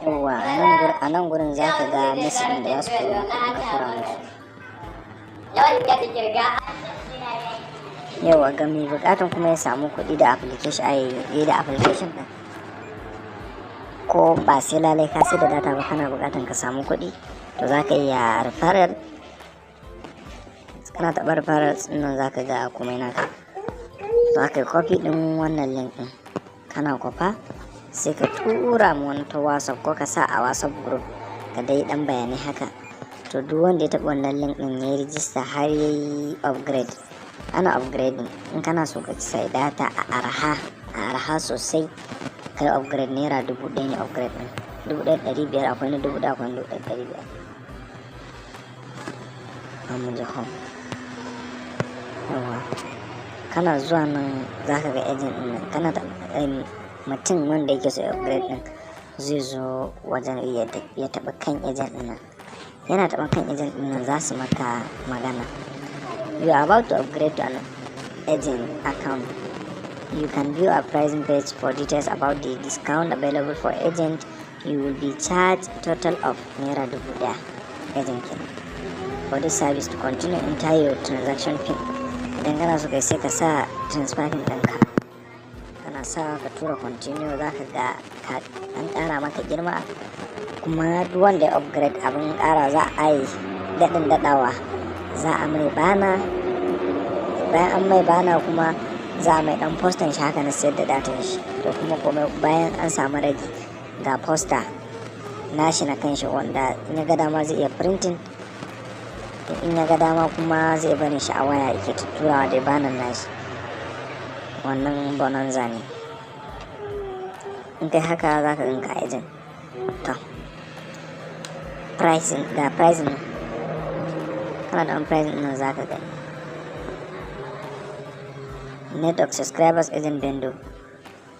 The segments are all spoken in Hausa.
Yawwa, a nan gurin za ka ga message ɗin da za su turo maka in ka tura musu. Yawan ya Yawwa, ga mai buƙatan kuma ya samu kuɗi da application, ai da application ɗin, ko ba sai lalai ka sai da data ba, kana buƙatan ka samu kuɗi, to za ka iya referral. Kana taɓa referral nan, za ka ga komai naka. Za ka yi copy ɗin wannan link ɗin, kana kwafa sai ka tura mu wani ta WhatsApp ko ka sa a WhatsApp group, ka dai ɗan bayanai haka. To, duk wanda ya taɓa wannan link ɗin ya yi rijista har ya yi upgrade, ana upgrading in kana so ka sai data a arha, a arha sosai, kai upgrade ₦1,000 ne. Upgrade ɗin 1,500, akwai na 1,000, akwai na 1,500. Mu je home. Yawwa, kana zuwa nan za ka ga agent ɗin nan. Kana mutum wanda yake so upgrade ɗin zai zo wajen ya taɓa kan agent ɗin nan. Yana taɓa kan agent ɗin nan, za su maka magana: "You are about to upgrade to an agent account. You can view our pricing page for details about the discount available for agent. You will be charged total of ₦1,000, agent kenan, for this service. To continue, enter your transaction PIN." Idan kana so kai, sai ka sa transfer PIN ɗinka. Kana sa ka tura continue, za ka ga an ƙara maka girma. Kuma duk wanda ya upgrade, abin ƙara za a yi, daɗin daɗawa za a mai banner. Bayan an mai banner kuma, za a mai ɗan postan shi haka na sayar da datan shi. To, kuma komai bayan an samu rage, ga poster nashi na kanshi, wanda in ya ga dama zai iya printing, in ya ga dama kuma zai barin shi a waya yake turawa da banner nashi. Wannan bonanza ne. In kai haka, za ka ganka agent. To, pricing, ga pricing nan. Kana da pricing nan, za ka gani network, subscribers, agent, vendor.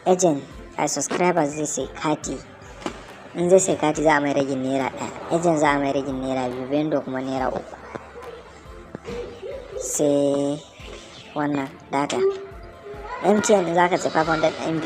Agent a subscribers zai sai kati, in zai sai kati za a mai ragin ₦1, agent za a mai ragin ₦2, vendor kuma ₦3. Sai wannan data, MTN za ka ce 500 MB.